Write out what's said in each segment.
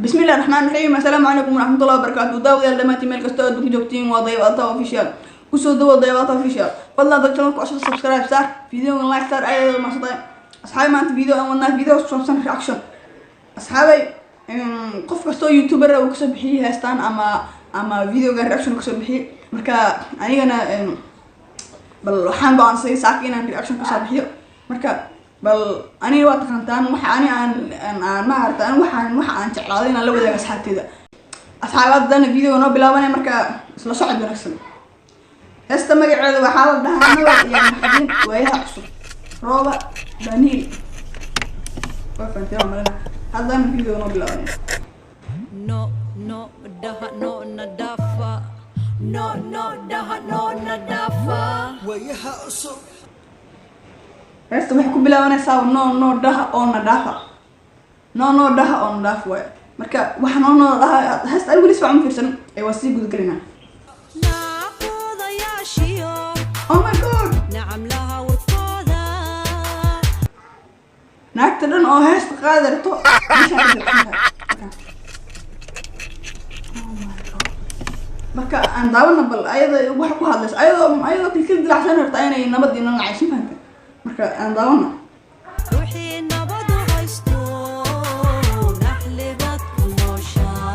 Bismillahi raxmaan raxiim. Assalaamu calaykum waraxmatullahi wabarakaatu. Daawadayaal, dhammaantiin meel kasta oo adduunka joogtiin, waa Daybaata Official. Kusoo dhawo Daybaata Official. Fadlan dad channelka cusub subscribe saar, videogan like saar. Ayadoo maasantay asxaabi, maanta video aan wadnaa, video ku saabsan reaction. Asxaabay, qof kastoo youtuber uu kasoo bixiyey heestaan ama videogan reaction kasoo bixiyey. Marka anigana bal waxaan go'aansaday saaka inaan reaction kasoo bixiyo. Marka bal aniga waa taqaantaan waxa ani aan maarata ani waxaan waxa aan jeclaaday inaan la wadaago asxaabteyda. Asxaab, haddana video noo bilaabanaya. Marka isla socod wanaagsan. Heesta magaceeda waxaa la dhahaa Nabar iyo Naxdin Waayaha Cusub, Rooba Daniel. Waa fahanteen waa malina. Haddana video noo bilaabanaya. No, no, daha, no, na dafa. No, no, daha, no, na dafa. Waayaha cusub. Heesta waxay ku bilaabanaysaa "No, no dhaha oo na dhaafa". No, no dhaha oo na dhaafa waaye. Marka waxa no, no dhaha, heesta anigu weli si fiican ma fiirsan ee waa sii gudagalinaa. Naaqudayaashiyo Oh my God! Nacamlaha warkooda. Naagta dhan oo heesta qaadi rabto meeshaan ka jirta. Oh my God! Marka aan daawano bal ayada waxa ku hadlaysa, ayadoo kilkil dilacsan rabta inay nabad iyo nolol caysin, fahantay? Marka aan daawano. Ruuxii nabadu haysto naxlibaad ku nooshaa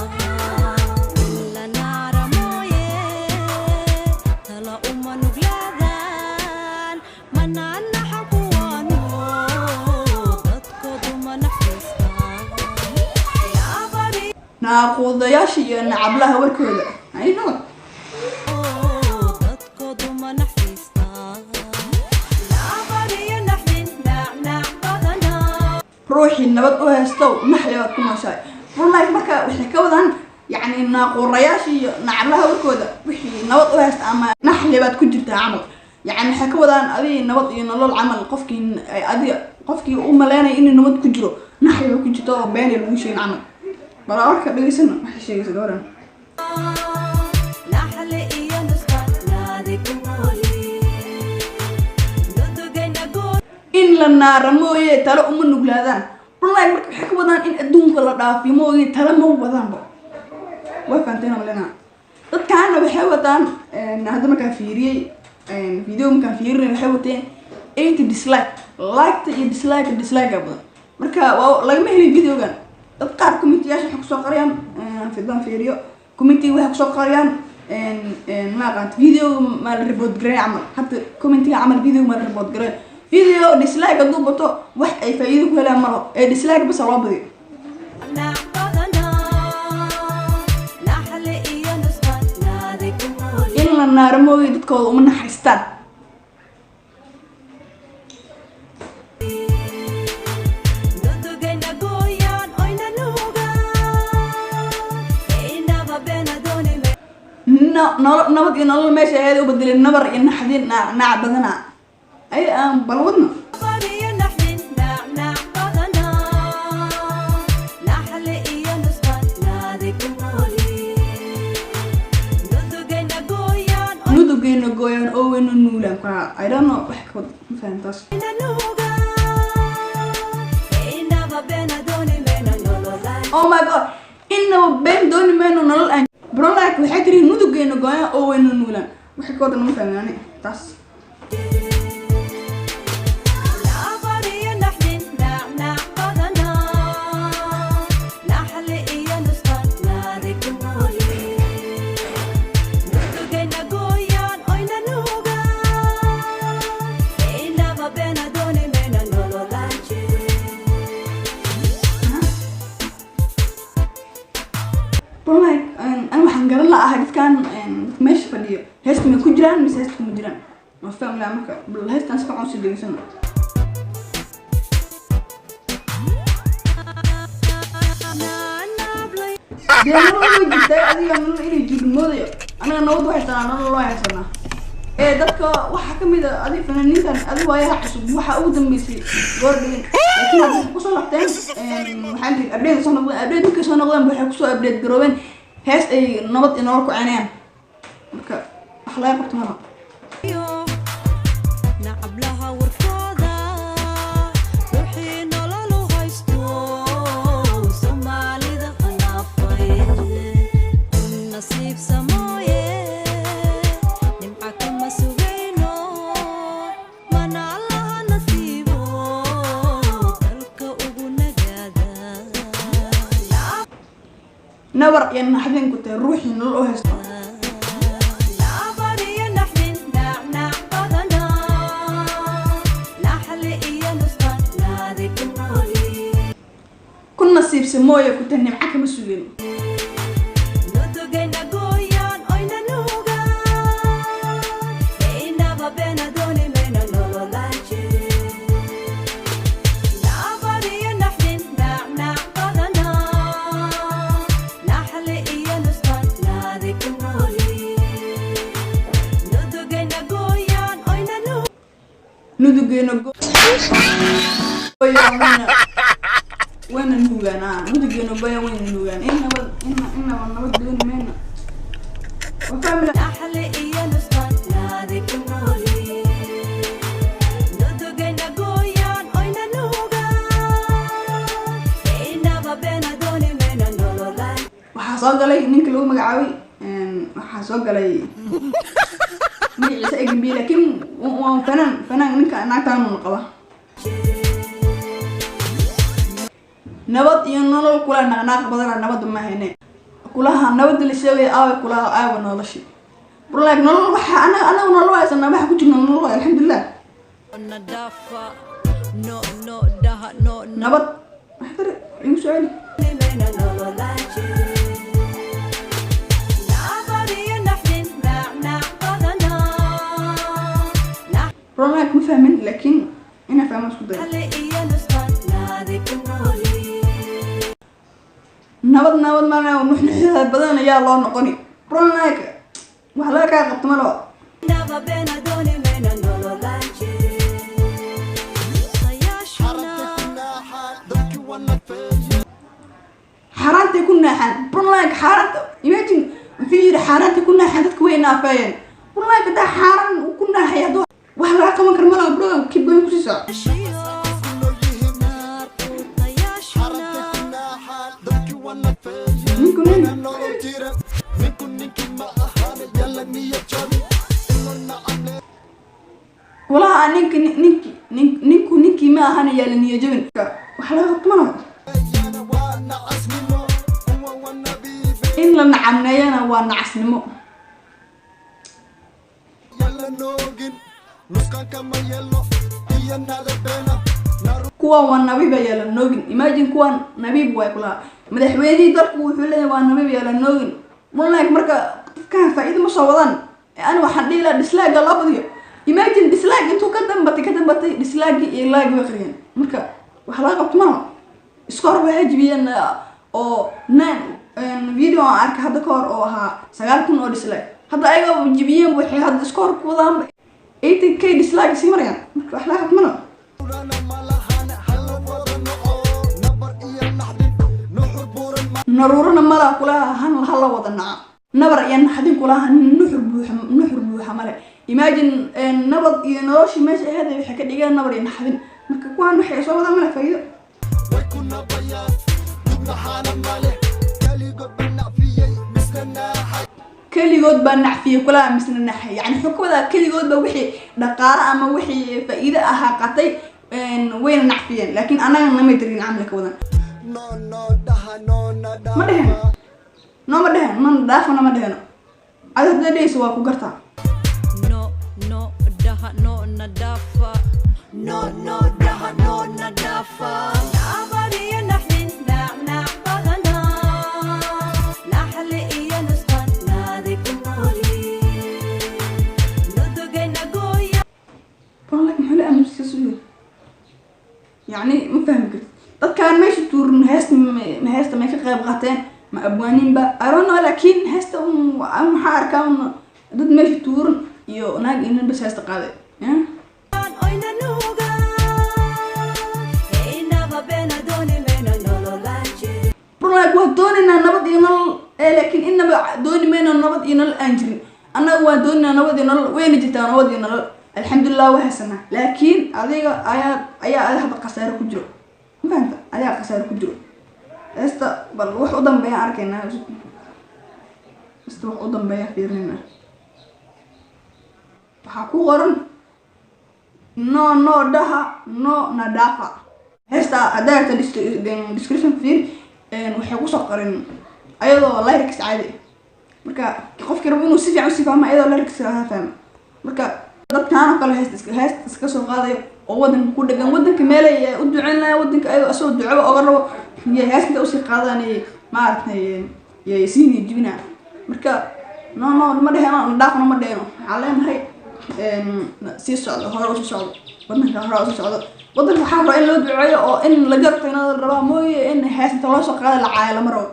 la naara mooye tala uma nuglaadaan manaanaxa kuwaano dadkoodu ma naxariistaan. Naaquudayaasha iyo nacablaha warkooda I know. Dadkoodu ma naxariistaan nabariyo naxdin nacnac badanaa. Ruuxii nabad u haystow naxli baad ku nooshahay run. Marka waxay ka wadaan, yacni, naaquurayaasha iyo nacablaha warkooda, wixii nabad u haysta ama naxli baad ku jirtaa camal. Yacni waxay ka wadaan adii nabad iyo nolol camal. Qofkii adiga, qofkii u maleynaya inuu nabad ku jiro, naxli baa ku jirta oo been lagu sheegin camal. Bal warka dhegeysana waxay sheegaysa gabadhan. Naxli iyo nusqan naadi ku nooli nudugayna guud. In la naara mooye talo uma nuglaadaan runlahi. Marka waxay ka wadaan in adduunka la dhaafiyo mooye talo ma wadaanba. Waa fahanteen malena. Dadkaana waxay wataan, hadda markaan fiiriyey video, markaan fiirinay, waxay wateen 80 dislike. Liketa iyo dislike, dislike badan. Marka waa lagama helin videogan. Dad qaar commentiyaasha waxay kusoo qariyaan, fidaan fiiriyo, commentiga waxay kusoo qariyaan, ma aqaanta, video ma la report gareey camal. Hadda commentiga camal, video ma la report gareey. Video dislike hadduu bato, wax ay faa'iido ku helaan malo ee dislike basa loo badiyo. Nac badanaa naxli iyo nusqan naadi ku nooli. In la naaro mooye dadkooda uma naxariistaan. Nudugayna gooyaan oyna nuugaan inaba beena doonime. Nolo nabad iyo nolol meesha aheed u bedelin nabar iyo naxdin naac badanaa ay aan balwadna. Bariyo naxdin nacnac badanaa naxli iyo nusqan naadi ku nooli nudugayna gooyaan. Nudugayna gooyaan oo weyna nuulaan ka. I don't know wax ka wad, ma fahan taas. Oyna nuugaan inaba beena doonimeyno nololaan. Oh my God! Inaba been dooni mayno nolol aan brolike. Waxay tiri nudugayna gooyaan oo weyna nuulaan. Waxay ka wadan ma fahmin ani taas. Nabariyo naxdin nacnac badanaa naxli iyo nusqan naadi ku nooli nudugayna gooyaan oyna nuugaan inaba beena doonimeyno nololaan jirin. Brolike, ani waxaan garan la ahay dadkan meesha fadhiyo, heesta ma ku jiraan mise heesta kuma jiraan? Ma fahmi laha. Marka bal heestan si fiican usii dhegeysano. Dee nolol way jirtaa, adiga nolol inay jirin moodayo. Anaga nabad waa haysanaa, nolol waa haysanaa. Ee dadka waxaa kamid a adi fanaaniintan adi Waayaha Cusub waxaa ugu dambeysay goor dhigin, laakiin hadda waxay kusoo laabteen, waxaa la yidhi update soo noqdeen. Update markay soo noqdeen waxay kusoo update garoobeen hees ay nabad iyo nolol ku ceenayaan. Marka wax laga qabto malaha. Nacablaha warkooda ruuxii nolol u haysto Soomaalida. Nabar iyo naxdin ku tahay ruuxii nolol u haysto. Nabar iyo naxdin nacnac badanaa, naxli iyo nusqan naadi ku nooli. Ku nasiibsa mooye ku tahay, nimco kama sugin. Nudugayna gooyaan oyna nuugaan, inaba beena dooni mayno nololaan jirin. Nabar iyo naxdin nacnac badanaa, naxli iyo nusqan naadi ku nooli. Nudugayna gooyaan oyna nuugaan. Nudugeena gooyaan wayna nuugaan. Ah, nudugeena gooyaan wayna nuugaan. Inaba inaba nabad dooni mayno. Waa fahmi. Naxli iyo nusqan naadi ku nooli. Nudugayna gooyaan oyna nuugaan, inaba beena dooni mayno nololaan. Waxaa soo galay ninka lagu magacaabay, waxaa soo galay magaciisa egambi, laakiin waa fanaan, fanaan ninka naagtaan qaba. Nabad iyo nolol kula naqnaaq badana, nabadda ma hayne kulaha. Nabadda la sheegaya aaway kulaha? Aawa noloshi? Bro, like, nolol waxa anaga anaga nolol haysana, waxa ku jirna nolol waay, alxamdulilah. Na dhaafa, no no dhaha no. Nabad wax tare igu soo celi. Mayno nololaan jirin. Nabar iyo naxdin nacnac badanaa, Bro, like, ma fahmin, laakiin inaa fahmo isku dayo. Naxli iyo nusqan naadi ku nooli. Nabad nabad mana nuxnuxda badan ayaa loo noqoni. Bro, like, wax laga kaa qabto malo. Inaba beena dooni mayno nololaan jirin. Sayaashuna. Xaaraantay ku naaxaan. Bro, like, xaaraanta, imagine, wuxuu yidhi xaaraantay ku naaxaan, dadka way naafeeyeen. Bro, like, haddaa xaaraan uu ku naaxay, hadduu wax laga qaban karo malaha. Bro, keep going, kusii soco. Sayaashuna. Ninku nin Ninku ninkii ma ahaana yalla niya jabi. Kulaha ninki ninki ninku ninkii ma ahana yaa la niyo jabin. Wax laga qabto malaha. Waa nacasnimo kuwa wanabiibe. In la nacamneeyana waa nacasnimo. Yalla noogin nusqanka ma yeelo iyo nada beena. Kuwan waa nabiib ayaa la noogin. Imagine, kuwan nabiib waay kulaha. Madaxweynihii dalku wuxuu leeyahay waa nabiib ayaa la noogin. Like, marka dadkan faa'iido ma soo wadaan. Ani waxaan dhihi lahaa dislike loo badiyo. Imagine, dislike intuu ka dambatay, ka dambatay, dislike iyo like way qariyeen. Marka wax laga qabto maaha. Iska hor waxay jibiyeen oo nine video aan arkay hadda ka hor oo ahaa 9,000 oo dislike. Hadda ayaga jibiyeen, waxay hadda iska hor ku wadaan 80K dislike sii marayaan. Marka wax laga qabto malaha. Rana malahan hala wada noco nabar iyo naxdin nuxur buuran. Naruurana malaha kulaha, han hala wada naca, nabar iyo naxdin kulaha, nuxur buuxa, nuxur buuxa male. Imagine, nabad iyo noloshii meesha ahayd waxay ka dhigeen nabar iyo naxdin. Marka kuwaan waxay soo wadaan male faa'iido. Way ku nabayaan dubnaxaana male, kaligood baa nacfiyey misna naaxay. Keligood baa nacfiyey kulaha misna naxay. Yani xukumada keligood baa wixii dhaqaale ama wixii faa'iido ahaa qatay, wayna nacfiyeen, laakiin annaga namay darin camli ka wadan. No no dhaha no na. Ma dhehen. Dhaafa. Nooma dhehen, mana dhaafana, ma dheheno. Adi haddaa dhehaysa waa ku gartaa. No no dhaha no na dhaafa, no no dhaha no na dhaafa. Nabar iyo naxdin nacnac badanaa, naxli iyo nusqan naadi ku nooli. Nudugayna gooya. Bro, like, muxuu la aamusiya suyo? Yacni ma fahmi kartid dadkaan meesha tuurin heesta ma heesta may ka qayb qaateen, ma abwaaninba, I don't know. Laakiin heesta un waxaa arkaa un dad meesha tuuran iyo naag iyo nin bas heesta qaaday. Yeah? Oyna nuugaan, inaba beena dooni mayno nololaan jirin. Bro, like, waa doonaynaa nabad iyo nolol ee, laakiin inaba dooni mayno nabad iyo nolol aan jirin. Annaga waan doonaynaa nabad iyo nolol, wayna jirtaa nabad iyo nolol, alxamdulilah, waa haysanaa. Laakiin adiga ayaa ada hadda khasaare ku jiro, ma fahamta? Adiga khasaare ku jiro. Heesta bal wax u dambeeya arkaynaa. Heesta wax u dambeeya fiirinayna. Waxaa ku qoran no no dhaha no nadaafa. Heesta haddaa aragta description fiir, waxay kusoo qoran. Ayadoo lyrics caadi ah. Marka qofkii rabo inuu si fiican usii fahmo, ayadoo lyrics ha fahmo. Marka dadkaan oo kale heesta iska soo qaadayo oo wadanka ku dhegan, wadanka meelay u duceyn lahayn, wadanka ayagoo asagoo ducaba oga rabo iyo heesta inta usii qaadaan, maaragtay, yay sii niyad. Marka no, no ma dheheno, dhaafna ma dheheno. Waxaan leenahay sii socdo, hore usii socdo, wadanka hore usii socdo. Wadanka waxaa rabaa in loo duceeyo oo in la garab tagnada la rabaa mooye, in hees inta loo soo qaada la caayo lama rabo.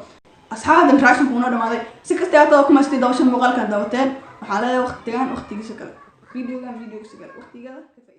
Asxaabta, reaction unoo dhamaaday. Si kasta haata ku maastay daawashan muuqaalkan daawateen. Waxaa leeyahay waqtigan waqtigiisa kale, videogan videogiisa kale, waqtigada ka faa'iidaysta.